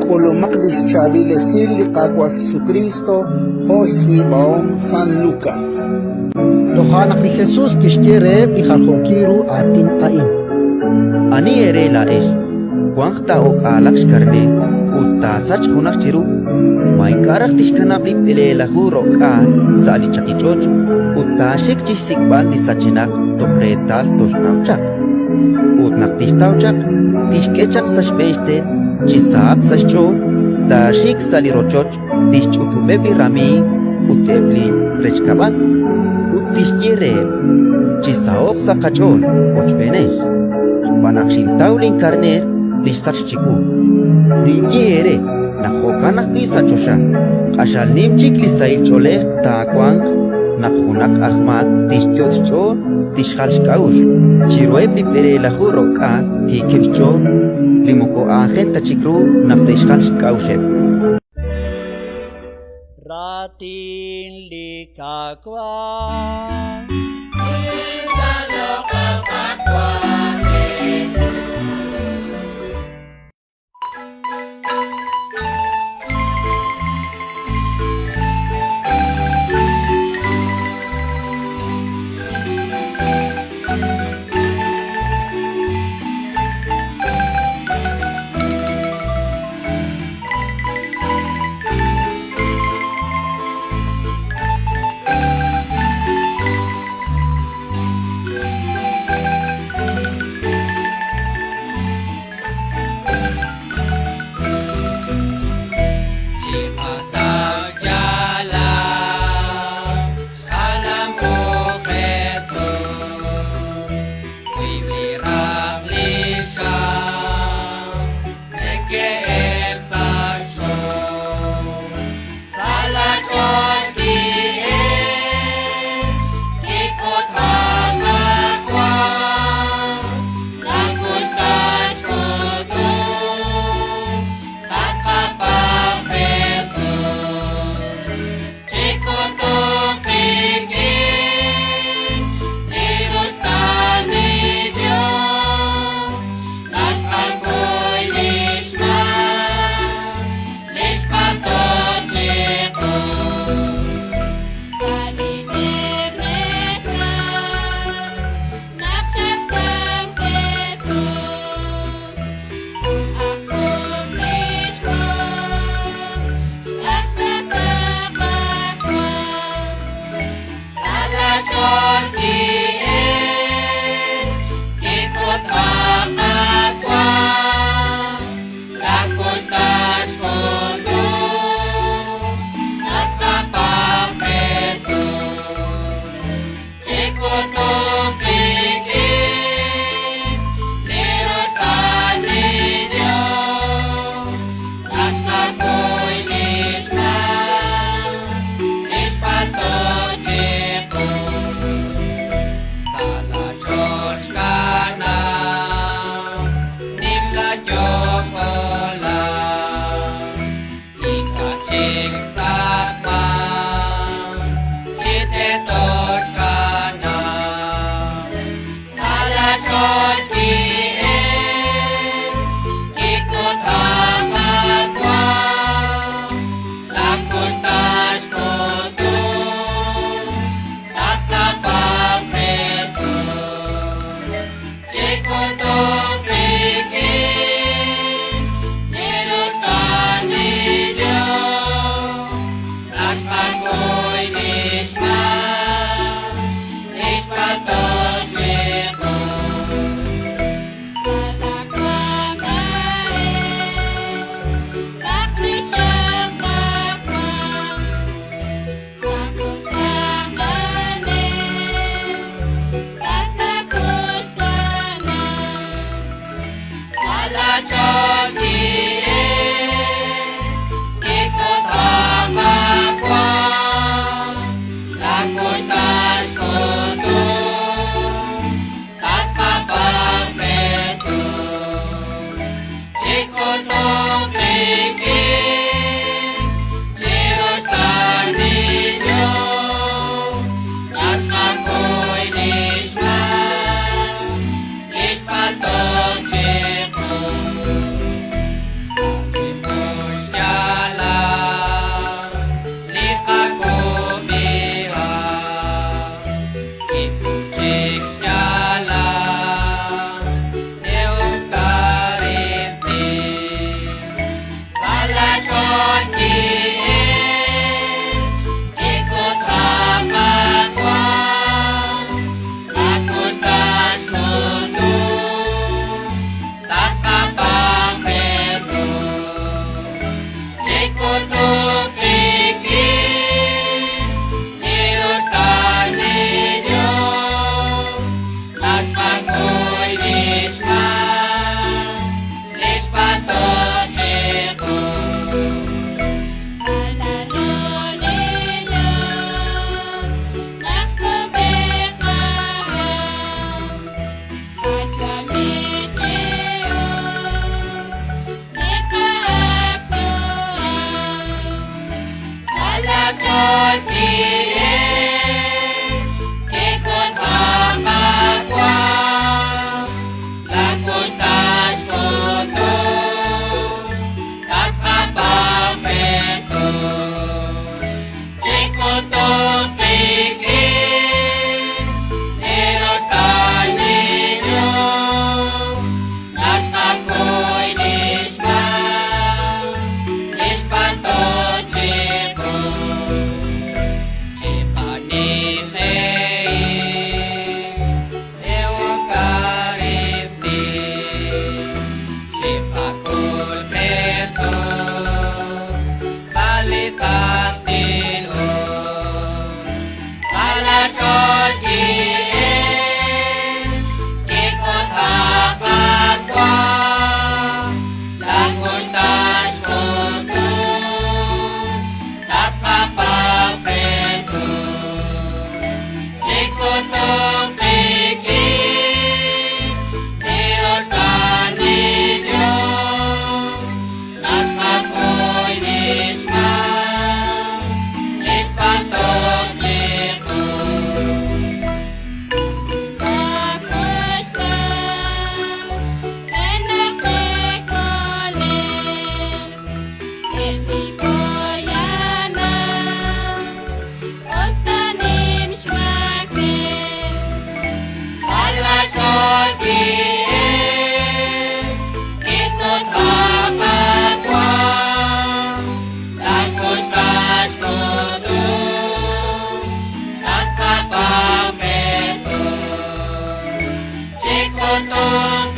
K'ulumaq li xchaab'il esil li Qaawa' Jesukriist jo' xtz'iib'ahom San Lukas. Toja' naq li Jesus kixye reheb' li jaljookil ru aatin a'in. Ani eere laa'ex wanq ta o'k'aalaq xkarneer ut taasachq junaq chiru, ma ink'a' raj tixkanab' li b'eleelaju ro'k'aal sa' li chaqich'och' ut taaxik chi xsik'b'al li sachenaq toj reetal toxtaw chaq? Ut naq tixtaw chaq, tixk'e chaq sa' xb'een xtel chi sahaq sa' xch'ool, taaxik sa' li rochoch, tixch'utub'eb' li ramiiw ut eb' li rechkab'al, ut tixye reheb': Chisaho'q sa' qach'ool wochb'eenex, xb'aan naq xintaw linkarneer li xsachk chiwu. Ninye eere naq jo'kan ajwi' sa' choxa, q'axal nim chik li sahil ch'oolej taawanq naq junaq aj maak tixyot' xch'ool tixjal xk'a'uxl chiruheb' li b'eleelaju ro'k'aal tiikeb' xch'ool li moko aajel ta chik ru naq te'xjal xk'a'uxeb'. Raatin li Qaawa'. Chico.